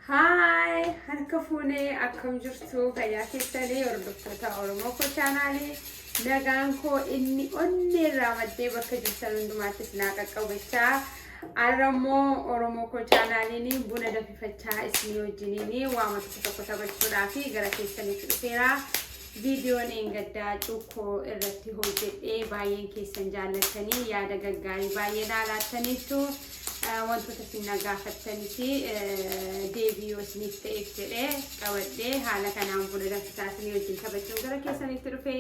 Haay, harka fuunee akkam jirtu fayyaa keessanii hordoftoota Oromoo koo chaanaalii nagaan koo inni onnee irraa maddee bakka jirtan hundumaatti isin haa qaqqabachaa. Har'a immoo Oromoo koo chaanaaliin buna danfifachaa isinii wajjiniin waama tokko tokko taphachuudhaa fi gara keessanitti dhufeera. Viidiyoon eengaddaa cuukkoo irratti hojjedhee baay'een keessan jaallattanii yaada gaggaarii baay'ee naa laattaniittu. Wantoota isin na gaafattanii fi deebii yoo isiniif ta'eef jedhee qabadhee haala kanaan buna danfisaa isinii wajjin taphachuun gara keessanitti dhufe.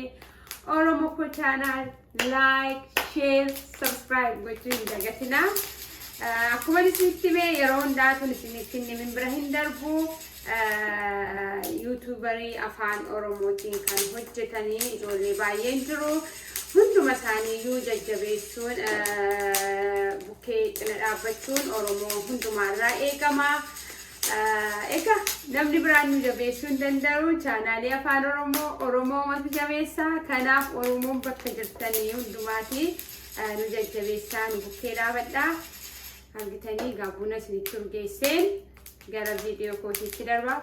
Oromo koo channel like, share, subscribe gochuu hin dagatinaa. Akkuma isinitti hime yeroo hundaa tun isinitti hin himin bira hin darbu. Yuutuubarii afaan Oromootiin kan hojjetanii ijoollee baay'een jiru. Hunduma isaaniiyyuu jajjabeessuun bukkee cina dhaabbachuun Oromoo hundumaarraa eegama. Egaa namni biraan nu jabeessuu hin danda'u. Chaanaalii afaan Oromoo Oromoomatu jabeessa. Kanaaf Oromoon bakka jirtanii hundumaati nu jajjabeessaa nu bukkee dhaabadha. Argitanii egaa buna isinitti urgeesseen gara viidiyoo kootiitti darba.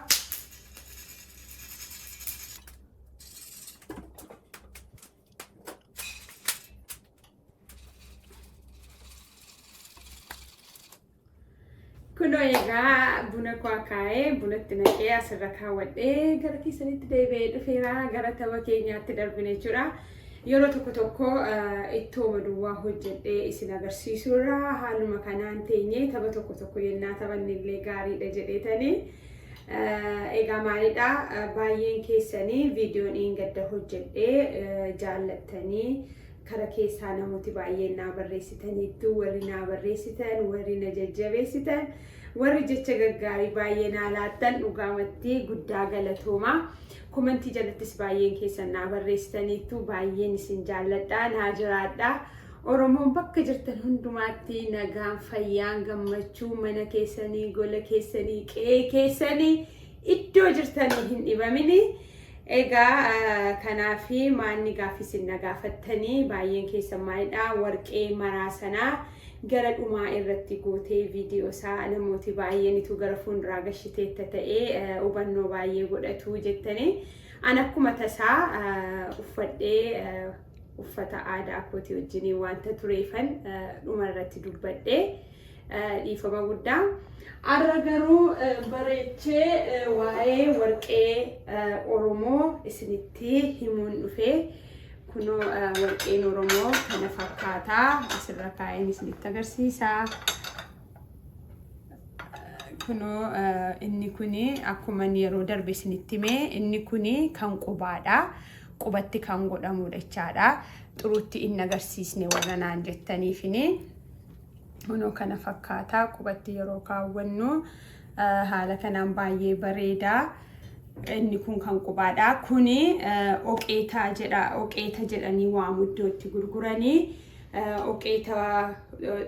Kunoo egaa buna koo akaa'ee bunatti naqee asirra kaawwadhee gara keessanitti deebi'ee dhufeera gara tapha keenyaatti darbine jechuudha. Yeroo tokko tokko ittooma duwwaa hojjedhee isin agarsiisuurra haaluma kanaan teenyee tapha tokko tokko yennaa taphanne illee gaariidha jedheetanii. Egaa maalidha baay'een keessanii viidiyoon gadda hojjedhee jaallattanii kara keessaa namooti baay'een naa barreessitaniittu warri naa barreessitan warri na jajjabeessitan warri jecha gaggaarii baay'ee naa laattan dhugaamatti guddaa galatooma. Komentii jalattis baay'een keessan naa barreessitaniittu baay'een isin jaalladha naa jiraadha. Oromoon bakka jirtan hundumaatti nagaan fayyaan gammachuu mana keessanii gola keessanii qe'ee keessanii iddoo jirtanii hin dhibamini. Egaa kanaafi maanni gaaffii isin na gaafattanii baay'een keessan maalidha warqee maraa sanaa gara dhumaa irratti gootee viidiyoo isaa namooti baay'een ituu gara fuulduraa gashiteetta ta'ee hubannoo baay'ee godhatu jettanii an akkuma tasaa uffadhee uffata aadaa kootii wajjiniin wanta tureefan dhuma irratti dubbadhee dhiifama guddaa. Har'a garuu bareechee waa'ee warqee Oromoo isinitti himuun dhufe. Kunoo warqeen Oromoo kana fakkaataa asirra kaa'een isinitti agarsiisa. Kunoo inni kuni akkuma yeroo darbe isinitti hime inni kuni kan qubaadha. Qubatti kan godhamudha jechaadha. Xuruutti inni agarsiisne warra naan jettaniifini. Kunoo kana fakkaata qubatti yeroo kaawwannu haala kanaan baay'ee bareeda. Inni kun kan qubaadha. Kuni oqeetaa jedha. Oqeeta jedhanii waamu iddoo itti gurguranii. Oqeeta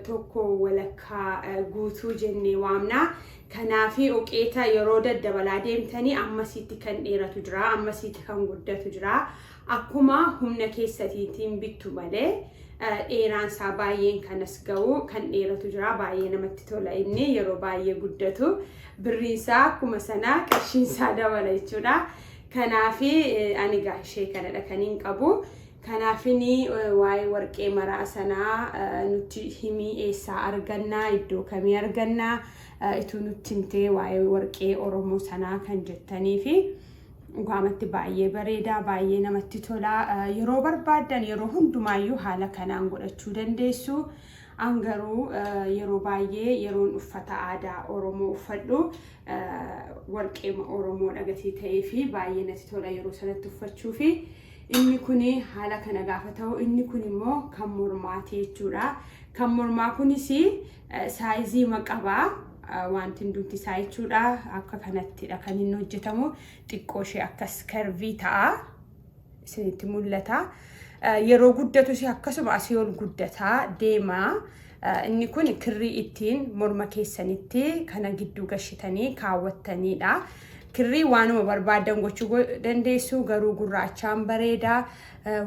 tokko walakkaa guutuu jennee waamna. Kanaaf oqeeta yeroo daddabalaa deemtanii ammasiitti kan dheeratu jira, ammasiitti kan guddatu jira. Akkuma humna keessatiitiin bittu malee dheeraan isaa baay'een kanas ga'u kan dheeratu jira baay'ee namatti tola inni yeroo baay'ee guddatu birriin isaa akkuma sanaa qarshiin isaa dabala jechuudha. Kanaaf ani egaa ishee kanadha kan hin qabu. Kanaafini waa'ee warqee maraa sanaa nutti himii eessaa argannaa iddoo kamii argannaa ituu nutti himtee waa'ee warqee Oromoo sanaa kan jettaniifi. Dhugaamatti baay'ee bareeda, baay'ee namatti tola. Yeroo barbaaddan yeroo hundumaayyuu haala kanaan godhachuu dandeessu. An garuu yeroo baay'ee yeroon uffata aadaa Oromoo uffadhu Warqee Oromoo dhagatii ta'ee fi baay'ee natti tola yeroo sanatti uffachuu fi inni kun haala kana gaafa ta'u, inni kun immoo kan mormaati jechuudha. Kan mormaa kunis size qabaa wanti hundumti isaa jechuudha. Akka kanattidha kan inni hojjetamu. Xiqqoo ishee akkas curve ta'a. Isinitti mul'ata. Yeroo guddatus akkasuma asii ol guddataa deema. Inni kun kirrii ittiin morma keessanitti kana gidduu gashitanii kaawwattanidha. Kirrii waanuma barbaadan gochuu dandeessu, garuu gurraachaan bareeda.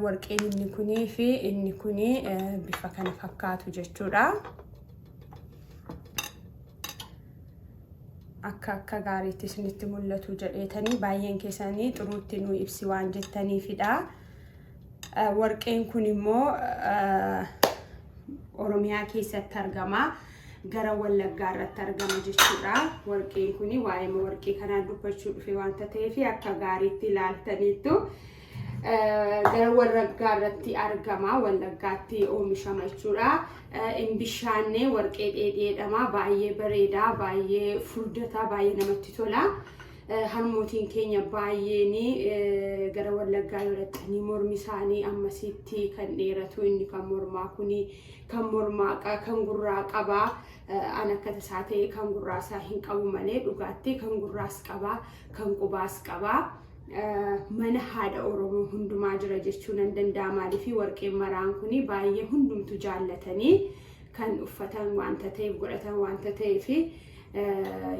Warqeen inni kunii fi inni kunii bifa kana fakkaatu jechuudha. Akka gaariitti isinitti mul'atu jedheetanii, baay'een keessanii xuruutti nu ibsi waan jettaniifidha. Warqeen kun immoo Oromiyaa keessatti argama. Gara Wallaggaa irratti argama jechuudha. Warqeen kun waa'ee warqee kanaa dubbachuu dhufe waanta ta'eef akka gaariitti ilaaltaniittu. Gara Wallaggaa irratti argama. Wallaggaatti oomishama jechuudha. Imbishaannee warqee dheedhii jedhama. Baay'ee bareeda, baay'ee furdataa, baay'ee namatti tola. Harmootiin keenya baay'een gara Wallaggaa yoo dhaqxanii mormi isaanii ammasitti kan dheeratu, inni kan mormaa kuni kan mormaa kan gurraa qabaa. An akka tasaa ta'e kan gurraa isaa hin qabu malee dhugaatti kan gurraas qabaa, kan qubaas qabaa. Mana haadha Oromoo hundumaa jira jechuu nan danda'a. Maaliif? Warqeen maraan kuni baay'ee hundumtu jaallatanii kan uffatan wanta ta'eef, godhatan wanta ta'eef,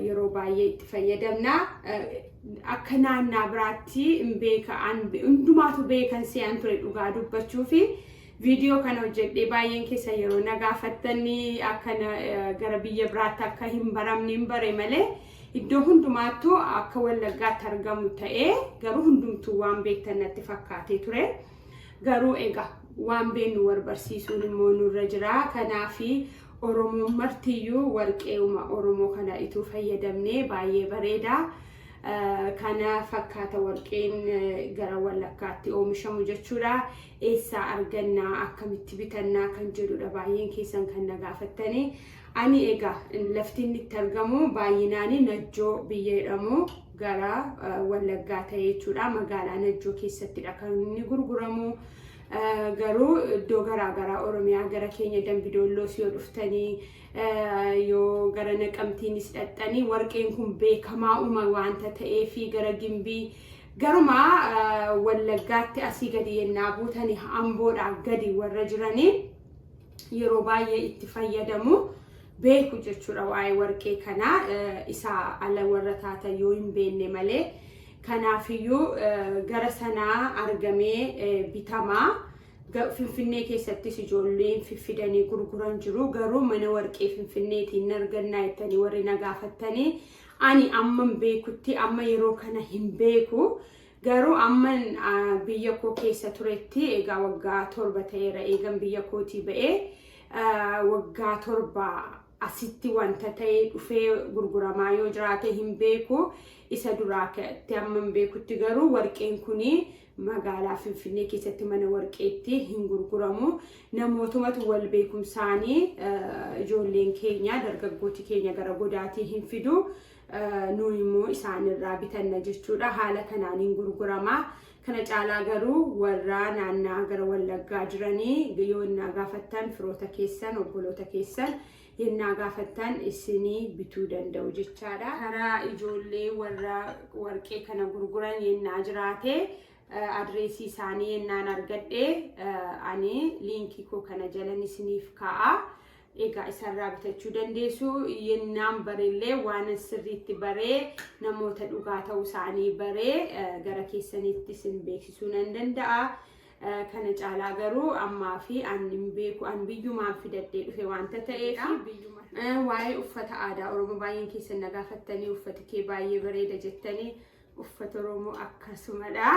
yeroo baay'ee itti fayyadamna. Akka naannaa biraatti hin beeka, hundumaatu beekan se'an ture dhugaa dubbachuu fi viidiyoo kana hojjedhee baay'een keessa yeroo na gaafattanii akka gara biyya biraatti akka hin baramne hin bare malee, iddoo hundumaattuu akka Wallaggaatti argamu ta'ee garuu hundumtuu waan beektan natti fakkaatee ture. Garuu egaa waan beennu wal barsiisuun immoo nurra jira. Kanaafi Oromoon martiyyuu warqeema Oromoo kana ituu fayyadamnee baay'ee bareeda. Kana fakkaata warqeen gara Wallaggaatti oomishamu jechuudha. Eessaa argannaa, akkamitti bitannaa kan jedhudha baay'een keessan kan na gaafattanii. Ani egaa lafti inni itti argamu baay'inaan Najjoo biyya jedhamu gara Wallaggaa ta'e jechuudha. Magaalaa Najjoo keessattidha kan inni gurguramu. Garuu iddoo garaagaraa Oromiyaa gara keenya Dambidoolloos yoo dhuftanii, yoo gara Naqamtiinis dhaqxanii, warqeen kun beekamaa uuma waanta ta'eefi gara Gimbii, garuma Wallaggaatti asii gadi yennaa buutanii, Amboodhaa gadi warra jiranii yeroo baay'ee itti fayyadamu, beeku jechuudha waa'ee warqee kanaa, isaa ala warra taatan yoo hin beekne malee. Kanaafiyyuu gara sanaa argamee bitamaa. Finfinnee keessattis ijoolleen fiffidanii gurguran jiru. Garuu mana warqee Finfinneetiin argannaa jettanii warri na gaafattanii, ani amman beekutti, amma yeroo kana hin beeku. Garuu amman biyya koo keessa turetti, egaa waggaa 7 ta'eera eegan biyya kootii ba'ee, waggaa 7 asitti wanta ta'e dhufee gurguramaa yoo jiraate hin beeku. Isa duraatti amma hin beekutti garuu warqeen kuni magaalaa Finfinnee keessatti mana warqeetti hin gurguramu. Namootumatu wal beekumsaanii ijoolleen keenya, dargaggooti keenya gara godaatii hin fidu. Nuun immoo isaanirraa bitanna jechuudha. Haala kanaan hin gurgurama. Kana caalaa garuu warra naannaa gara Wallaggaa jiranii yoo innaa gaafattan, firoota keessan, obboloota keessan yennaa gaafattan, isinii bituu danda'u jechaadha. Karaa ijoollee warra warqee kana gurguran yennaa jiraate, adreesii isaanii yennaan argadhe, ani liinkii koo kana jalan isiniif kaa'a. Egaa isarraa bitachuu dandeessu. Yennaan bareellee waan sirriitti baree, namoota dhugaa ta'uu isaanii baree, gara keessanitti isin beeksisuu nan danda'a. Kana caalaa garuu ammaa fi an hin beeku, an biyyumaan fidadhee dhufe waanta ta'eef. Waa'ee uffata aadaa Oromoo baay'een keessan na gaafattanii, uffati kee baay'ee bareeda jettanii, uffata Oromoo akkasumadha.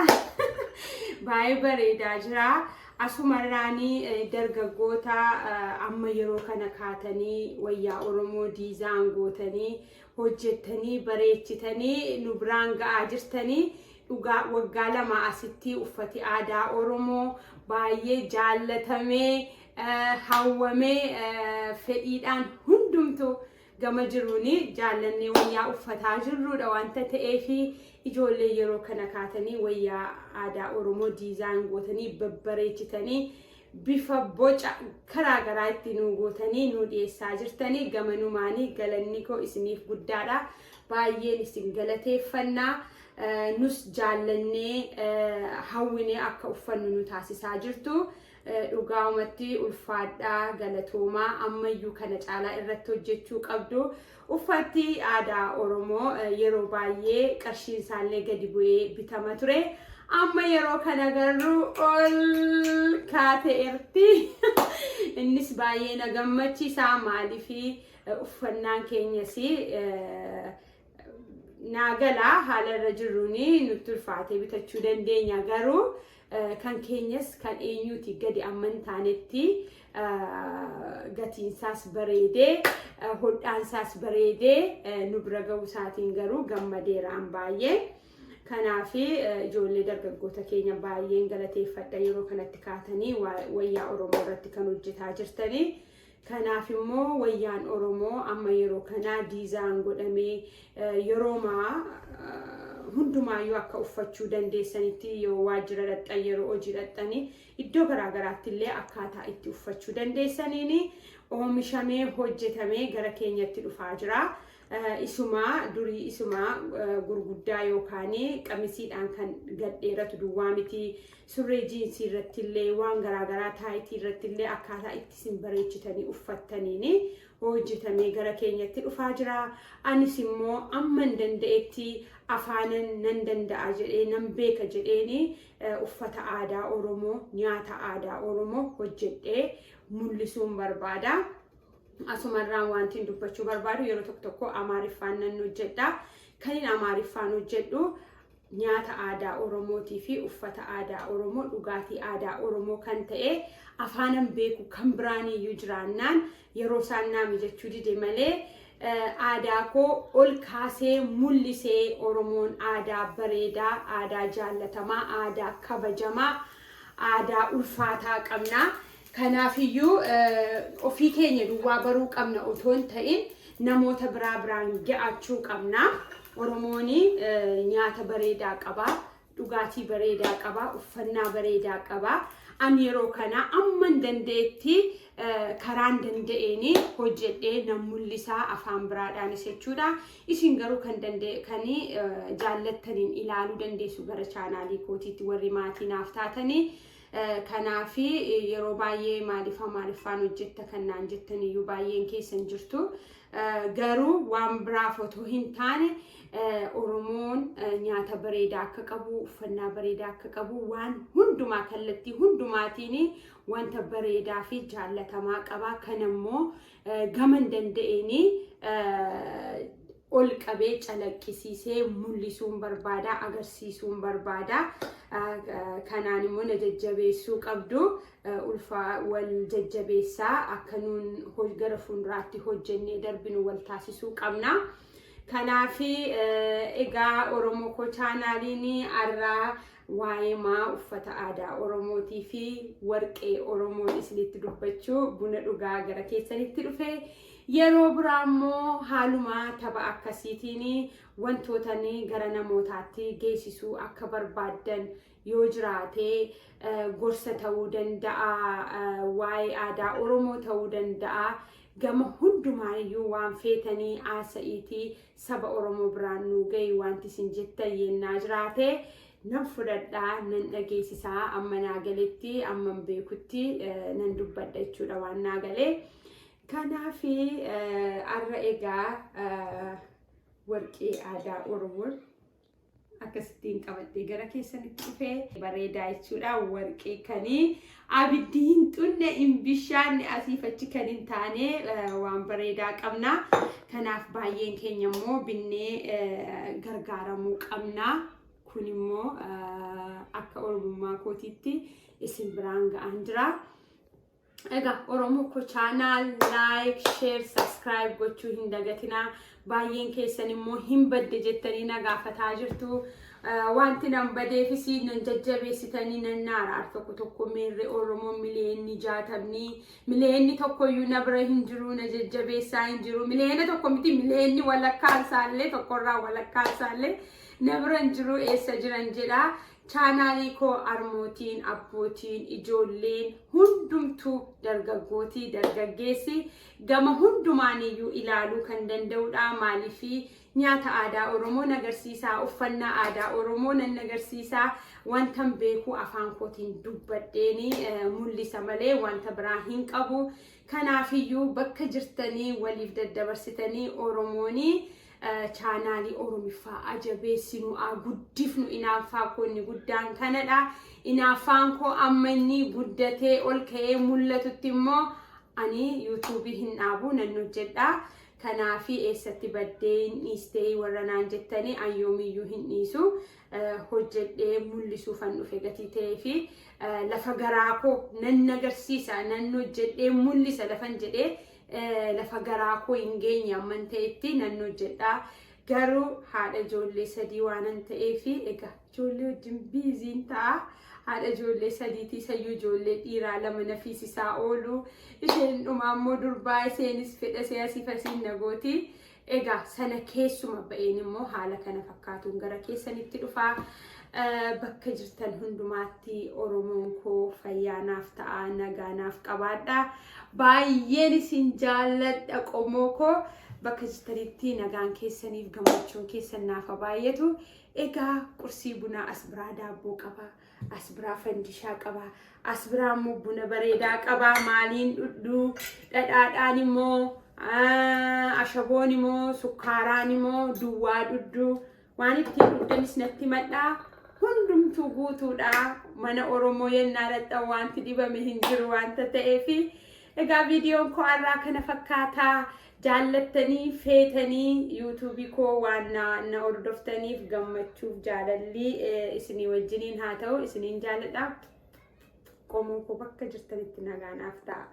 Baay'ee bareedaa jira. Asumarraanii dargaggoota amma yeroo kana kaatanii wayyaa Oromoo design gootanii hojjettanii bareechitanii nu biraan ga'aa jirtanii, dhugaa waggaa 2 asitti uffati aadaa Oromoo baay'ee jaallatamee, hawwamee, fedhiidhaan hundumtu Gama jiruun jaallannee wayyaa uffataa jirrudha wanta ta'eef, ijoollee yeroo kana kaatanii wayyaa aadaa Oromoo design gootanii, babbareechitanii, bifa boca karaa garaa itti nu gootanii nu dhiyeessaa jirtanii, gamanumaanii galanni koo isiniif guddaadha. Baay'een isin galateeffannaa. Nus jaallannee hawwinee akka uffannu nu taasisaa jirtu. Dhugaamatti ulfaadhaa, galatoomaa. Ammayyuu kana caalaa irratti hojjechuu qabdu. Uffatti aadaa Oromoo yeroo baay'ee qarshiin isaallee gadi bu'ee bitama ture. Amma yeroo kana garuu ol kaateerti. Innis baay'ee na gammachiisa. Maaliif, uffannaan keenyas naa galaa, haala irra jirruun nutti ulfaatee bitachuu dandeenya, garuu kan keenyas kan eenyuuti gadi amma hin taanetti gatiinsaas bareedee, hodhaansaas bareedee nu bira ga'uu isaatiin garuu gammadeeraan baay'ee. Kanaaf ijoollee dargaggoota keenya baay'een galateeffadha, yeroo kanatti kaatanii wayyaa Oromoo irratti kan hojjetaa jirtanii. Kanaaf immoo wayyaan Oromoo amma yeroo kana design godhamee yeroomaa hundumaayyuu akka uffachuu dandeessanitti, yoo waajjira dhaqxan, yeroo hojii dhaqxanii, iddoo garaagaraatti illee akkaataa itti uffachuu dandeessaniin oomishamee hojjetamee gara keenyatti dhufaa jira. Isumaa durii, isumaa gurguddaa yookaan qamisiidhaan kan gadheeratu duwwaa miti, surree jiinsii irratti illee, waan garaagaraa taayitii irratti illee akkaataa itti isin bareechitanii uffattaniin hojjetamee gara keenyatti dhufaa jira. Anis immoo amman danda'etti, afaanan nan danda'a jedhee, nan beeka jedheeni, uffata aadaa Oromoo, nyaata aadaa Oromoo hojjedhee mul'isuun barbaada. Asumarraan wanti dubbachuu barbaadu, yeroo tokko tokko Amaariffaan nan hojjedha. Kan inni Amaariffaan hojjedhu nyaata aadaa Oromootii fi uffata aadaa Oromoo, dhugaatii aadaa Oromoo kan ta'e, afaanan beeku kan biraaniyyuu jiraannaan yeroo isaan naa mijachuu dide malee, aadaa koo ol kaasee mul'isee, Oromoon aadaa bareedaa, aadaa jaallatamaa, aadaa kabajamaa, aadaa ulfaataa qabna. Kanaafiyyuu ofii keenya duwwaa baruu qabna otoo hin ta'in, namoota biraa biraan ga'achuu qabna. Oromoon nyaata bareedaa qaba, dhugaatii bareedaa qaba, uffannaa bareedaa qaba. Ani yeroo kana amman danda'etti, karaan danda'een hojjedhee nan mul'isaa, afaan biraadhaanis jechuudha. Isin garuu kan danda'e kan jaallattaniin ilaaluu dandeessu gara chaanaalii kootiitti, warri maatii naaf taatanii. Kanaaf yeroo baay'ee maaliif Amaariffaan hojjetta kan naan jettan iyyuu baay'een keessan jirtu. Garuu waan biraaf otoo hin taane, Oromoon nyaata bareedaa akka qabu, uffannaa bareedaa akka qabu, waan hundumaa kallattii hundumaatiin wanta bareedaa fi jaallatamaa qaba. Kanammoo gaman danda'een ol qabee calaqqisiisee mul'isuun barbaada, agarsiisuun barbaada. Kanaan immoo na jajjabeessuu qabdu. Ulfaa wal jajjabeessaa akka nuun gara fuulduraatti hojjennee darbinu wal taasisuu qabna. Kanaaf egaa Oromoo koo chaanaaliin har'aa waa'ee maa uffata aadaa Oromootii fi warqee Oromoon isinitti dubbachuu buna dhugaa gara keessanitti dhufe. Yeroo biraa immoo haaluma tapha akkasiitiin wantoota gara namootaatti geessisuu akka barbaaddan yoo jiraate, gorsa ta'uu danda'a, waa'ee aadaa Oromoo ta'uu danda'a. Gama hundumaayyuu waan feetanii haasa'iitii saba Oromoo biraan nuu gahi wanti isin jettan yennaa jiraate, nan fudhadhaa, nan dhageessisaa. Amma naa galetti, amman beekutti nan dubbadha jechuudha waan naa galee. Kanaaf har'a egaa warqee aadaa Oromoon akkasittiin qabadhee gara keessanitti dhufee, bareedaa jechuudha. Warqee kanii abiddi hin xunne, hin bishaanne, asiif achi kan hin taane waan bareedaa qabna. Kanaaf baay'een keenya immoo binnee gargaaramuu qabna. Kun immoo akka Oromummaa kootiitti isin biraan ga'aan jira. Egaa Oromoo ko channel like, share, subscribe gochuu hin dagatinaa. Baay'een keessan immoo hin badde jettanii na gaafataa jirtu. Wanti nan badeefis nan jajjabeessitanii nan naara al tokko tokko meerre Oromoo miliyeenni 60 miliyeenni tokkoyyuu na bira hin jiru, na jajjabeessaa hin jiru. Miliyeena tokko miti, miliyeenni walakkaan isaallee, tokkorraa walakkaan isaallee na bira hin jiru, eessa jiran jedha. Chaanaalii koo armootiin, abbootiin, ijoolleen hundumtuu, dargaggootii, dargaggeessi gama hundumaaniyyuu ilaaluu kan danda'udha. Maaliifii nyaata aadaa Oromoo agarsiisaa, uffannaa aadaa Oromoo nan agarsiisaa, wantan beeku afaan kootiin dubbadheeni mul'isa malee wanta biraa hin qabu. Kanaafiyyuu bakka jirtanii waliif daddabarsitanii Oromoonii chaanaalii Oromiffaa ajabeessinu, haa guddifnu. Inaaffaa koo inni guddaan kanadha. Inaaffaan koo amma inni guddatee ol ka'ee mul'atutti immoo ani yuutuubii hin dhaabu, nan hojjedha. Kanaafi eessatti baddee, hin dhiistee warra naan jettanii, an yoomiyyuu hin dhiisu. Hojjedhee mul'isuufan dhufe gatii ta'ee fi lafa garaa koo nan agarsiisa, nan hojjedhee mul'isa. Lafan jedhee lafa garaa koo hin geenye amman ta'etti nan hojjedha. Garuu haadha ijoollee sadii waanan ta'eef, egaa ijoollee wajjin busyn ta'a. Haadha ijoollee sadiitii, sayyuu ijoollee dhiiraa lama na fiisisaa oolu. Isheen dhumaa immoo durbaa, isheenis fedha ishee asiif asiin na gooti. Egaa sana keessuma ba'een immoo haala kana fakkaatuun gara keessanitti dhufaa. Bakka jirtan hundumaatti Oromoon koo fayyaa naaf ta'a, nagaa naaf qabaadha. Baay'een isin jaalladha, qomoo koo. Bakka jirtanitti nagaan keessaniif gammachuun keessan naaf baay'atu. Egaa qursii bunaa as biraa daabboo qaba. As biraa fandishaa qaba. As biraa immoo buna bareedaa qaba. Maaliin dhudhuu? Dhadhaadhaan immoo, ashaboon immoo, sukkaaraan immoo, duwwaa dhudduu, waan ittiin dhugdanis natti madhaa. Hundumtuu guutuudha. Mana Oromoo yennaa dhaqxan wanti dhibame hin jiru wanta ta'eefi. Egaa viidiyoon koo har'aa kana fakkaataa. Jaallattanii feetanii yuutuubii koo waan na hordoftaniif gammachuuf jaalalli isinii wajjiniin haa ta'u. Isiniin jaalladha. Qomoo koo, bakka jirtanitti nagaa naaf ta'a.